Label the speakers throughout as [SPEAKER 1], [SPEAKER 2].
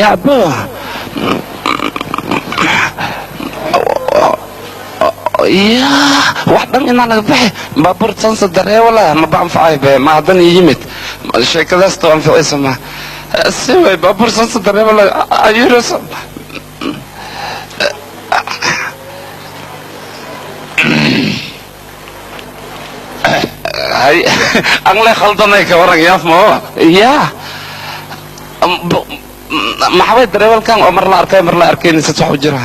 [SPEAKER 1] Ya bo ya wax dhan inaa laga baxay baabuur sansa dareewala maba anfacay be ma haddan ii yimid sheekadaas too anficaysa ma si way baabuur sansa dareewala ayuros hay angle khaldanay ka waran yaaf ma ya maxaway dareewalkan oo mar la arkay mar la arkayn sad wax u jira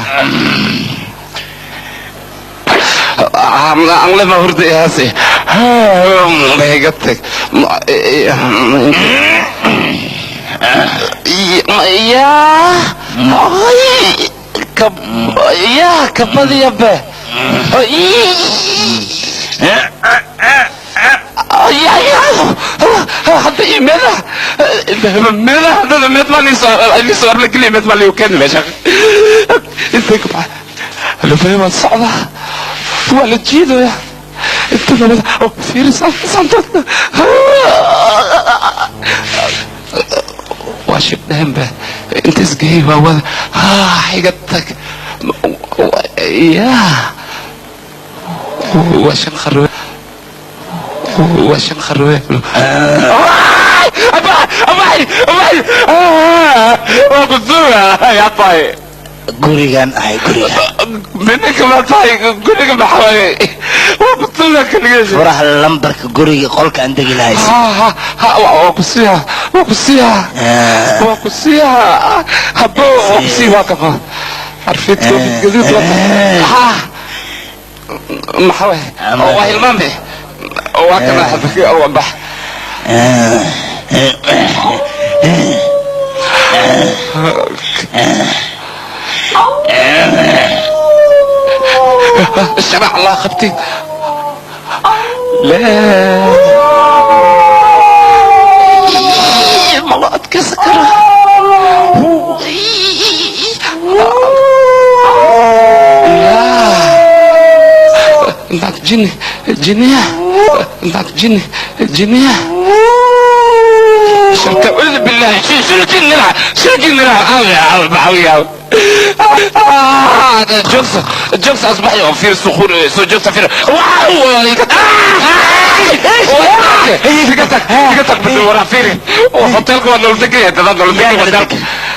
[SPEAKER 1] angle ma hurda ihaasi iga tag ya ya kabadiya be ya ya hadda iyo meedaha meedaha haddada meed maa liisoo arla geliya meed maa liigu keeni meesha intay ka baxa lufay waan socdaa waa la jiidaya inta labada fiiri santoodna waa shibdheen be inta isgeeyey waa wada iga tag ya waa shan kharwe waa shan kharwe abay abay waa kusuga yaa tahay
[SPEAKER 2] gurigan ahay guriga
[SPEAKER 1] minka ma tahay guriga maxaa waa kusuga kaligees
[SPEAKER 2] furaha lambarka guriga qolka aan degi lahay
[SPEAKER 1] waa kusiiha waa kusiiha waa kusiiha habo waa kusii waa kafa xarfid koofid gaduud waa maxaa waa hilmaame waa kana waa bax الشرع الله خبتي لا ما اتكسكر لا جني جنية جني جنية شركة أعوذ بالله شنو جني لها شنو جني لها جوكس جوكس أصبح في الصخور جوكس في واو يقتك بالورا فيري وحط لكم انا قلت لك هذا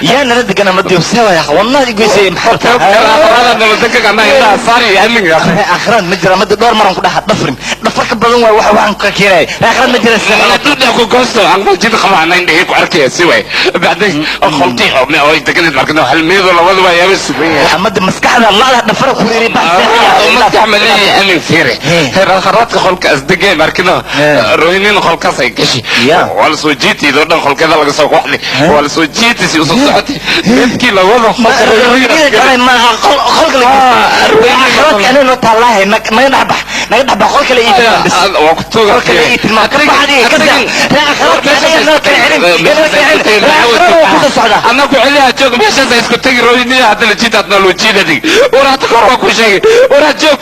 [SPEAKER 2] يا نردك انا مدي وسوا يا اخي والله يقول سي محرت
[SPEAKER 1] انا قلت لك انا هنا صاري يا يا اخي
[SPEAKER 2] اخران مجرى مد دور مرن كدها دفرن دفر كبدن واي waxa waxaan ka keenay اخران مجرى
[SPEAKER 1] انا تبدا ku goosto aan jid qabana indhahay ku arkay si way بعدين qolti oo ma ay deganid markana hal meedo labada waa yaabis
[SPEAKER 2] maxamed maskaxda la dhafar ku yiri bas
[SPEAKER 1] maskax ma leeyahay amin fiiri heer kharaadka qolka asdegay markana rooynin qolkaas ay gashi wala soo jiitay doo dhan qolkeeda laga soo qoxday wala soo jiitay si usoo socotay midkii labada
[SPEAKER 2] qolka ma qolka la kharaadka anoo noo taallahay naga dhaxbax naga dhaxbax qolka la ii tilmaam
[SPEAKER 1] waa ku tuuga
[SPEAKER 2] qolka la ii tilmaam ka baxdi ka sax kharaadka anoo noo kala celin noo kala celin kharaadka ku soo socda
[SPEAKER 1] anna ku celiyaa joog meeshaas ay isku tagi rooynin hadda la jiitaadna loo jiidadig waraata kor waa ku sheegay waraa joog.